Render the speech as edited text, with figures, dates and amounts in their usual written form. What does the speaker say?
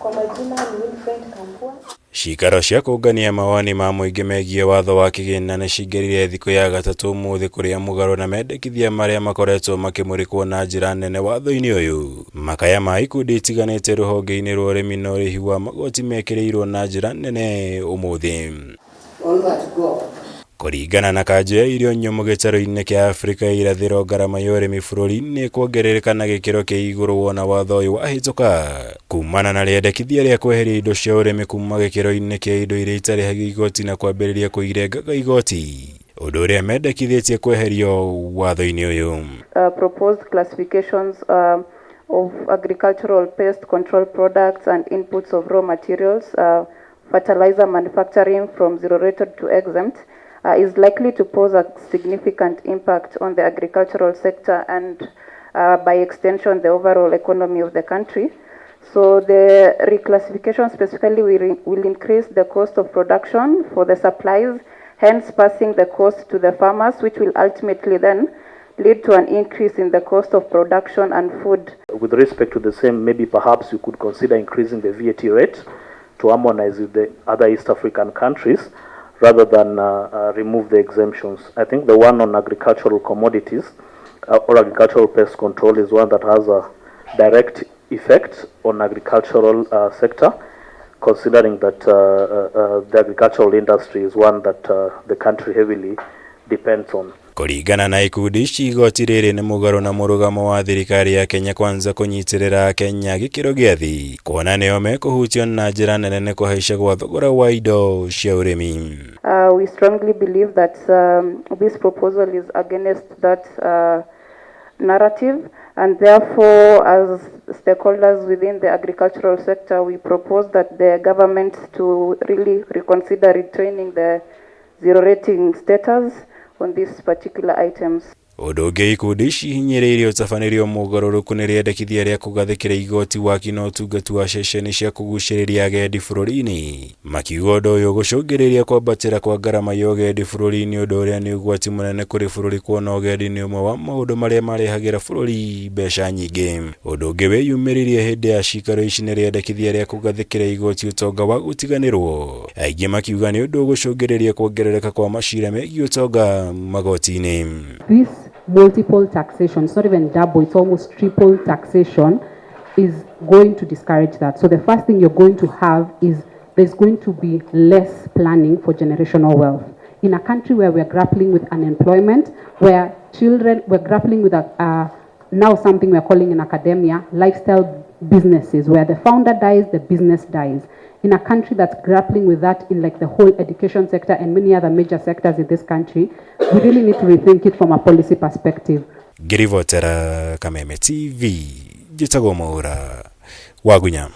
Kwa majina ni Winfred Kampua. Ciikaro cia kũngania mawoni ma mũingĩ megiĩ watho wa kĩgĩna nĩ cingĩrire thikũ ya gatatũ ũmũthĩ kũrĩa mũgarũ na mendekithia marĩa makoretwo makĩmũrĩkwo na njĩra nene watho-inĩ ũyũ. Makaya ma ikundi itiganĩte rũhonge-inĩ rwa ũrĩmi na ũrĩhi wa magoti mekĩrĩirwo na njĩra nene ũmũthĩ. Kũringana na kanjũ ya irio nyũmũ gĩtarũ-inĩ kĩa Afrika ya irathĩro ngarama ya ũrĩmi bũrũri-inĩ kuongerereka na gĩkĩro kĩa igũrũ wona watho ũyũ wahĩtũka kumana na rĩendekithia rĩa kweheria indo cia ũrĩmi kuma gĩkĩro-inĩ kĩa indo iria itarĩhagio igoti na kwambĩrĩria kũirengaga igoti ũndũ ũrĩa mendekithĩtie kweherio watho-inĩ ũyũ. Proposed classifications of agricultural pest control products and inputs of raw materials, fertilizer manufacturing from zero rated to exempt, is likely to pose a significant impact on the agricultural sector and by extension the overall economy of the country. So the reclassification specifically will increase the cost of production for the supplies, hence passing the cost to the farmers, which will ultimately then lead to an increase in the cost of production and food. With respect to the same, maybe perhaps you could consider increasing the VAT rate to harmonize with the other East African countries rather than remove the exemptions. I think the one on agricultural commodities or agricultural pest control is one that has a direct effect on agricultural sector, considering that the agricultural industry is one that the country heavily depends on. Kũringana na ikundi ici igoti rĩrĩ nĩ mũgarũ na mũrũgamo wa thirikari ya Kenya Kwanza kũnyitĩrĩra Kenya gĩkĩro gĩa thĩ kuona nĩo mekũhutio na njĩra nene nĩ kũhaica gwa thogora wa indo cia ũrĩmi. We strongly believe that this proposal is against that narrative, and therefore, as stakeholders within the agricultural sector, we propose that the government to really reconsider retaining the zero rating status on these particular items. Ũndũ ũngĩ ikundi ici hinyĩrĩirie ũtabanĩrio mũgarũrũku nĩ rĩendekithia rĩa kũgathĩkĩra igoti waki na ũtungata wa ceceni cia kũgucĩrĩria agendi bũrũri-inĩ makiuga ũndũ ũyũ gũcũngĩrĩria kwambatĩra kwa ngarama ya ũgendi bũrũri-inĩ ũndũ ũrĩa nĩ ũgwati mũnene kũrĩ bũrũri kuona ũgendi nĩ ũmwe wa maũndũ marĩa marehagĩra bũrũri mbeca nyingĩ. Ũndũ ũngĩ wĩyumĩririe hĩndĩ ya cikaro ici nĩ rĩendekithia rĩa kũgathĩkĩra igoti ũtonga wa gũtiganĩrwo aingĩ makiuga nĩ ũndũ ũgũcũngĩrĩria kuongerereka kwa macira megiĩ ũtonga magoti-inĩ. This multiple taxation, it's not even double, it's almost triple taxation, is going to discourage that. So the first thing you're going to have is there's going to be less planning for generational wealth. In a country where we're grappling with unemployment, where children, we're grappling with now something we're calling in academia, lifestyle businesses, where the founder dies, the business dies. In a country that's grappling with that in like the whole education sector and many other major sectors in this country, we really need to rethink it from a policy perspective. Ngĩribotera Kameme TV, njĩtagwo Mwaura Wagunya.